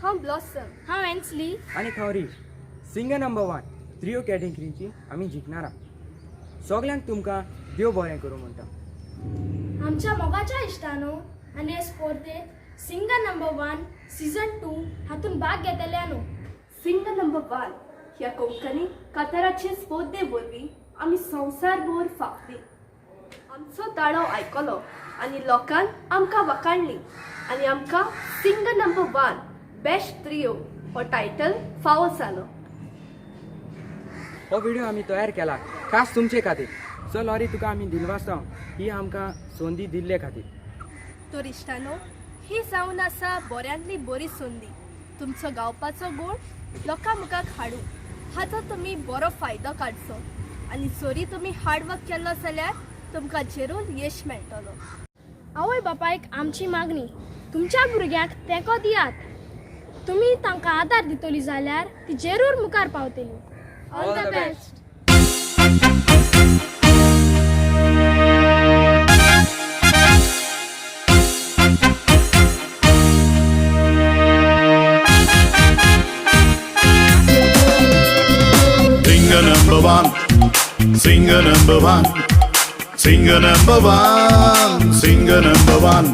हांव ब्लॉसम. हांव एन्सली. आनी हांव Rish. Singer number one trio कॅटेगरीची आमी जिखणार. सगल्यांक तुमकां देव बरें करूं म्हणटा. आमच्या मोगाच्या इश्टानो आनी हे स्पर्धेत singer number one season 2 हातून भाग घेतल्यानो, सिंगर नंबर वन ह्या कोंकणी काताराचे स्पर्धे वरवीं आमी संवसारभर फांकली. आमचो ताळो आयकलो आनी लोकान आमकां वखाणली आनी आमकां singer number one best trio हो टायटल फावो जालो. हो व्हिडिओ आमी तयार केला खास तुमचे खातीर. सो लॉरी, तुका आमी दिलवासता ही आमकां संदी दिल्ले खातीर. तर इश्टानो, ही जावन आसा बऱ्यांतली बरी संदी तुमचो गावपाचो गूण लोकां मुखार हाडूंक. हाचो तुमी बरो फायदो काडचो आनी जरी तुमी हार्डवर्क केल्लो जाल्यार तुमकां जरूर यश मेळटलो. आवय बापायक आमची मागणी, तुमच्या भुरग्यांक तेंको दियात. तुमी तांकां आदार दितली जाल्यार ती जरूर मुखार पावतली. All the best. Singer number one, singer number one, singer number one, singer number one.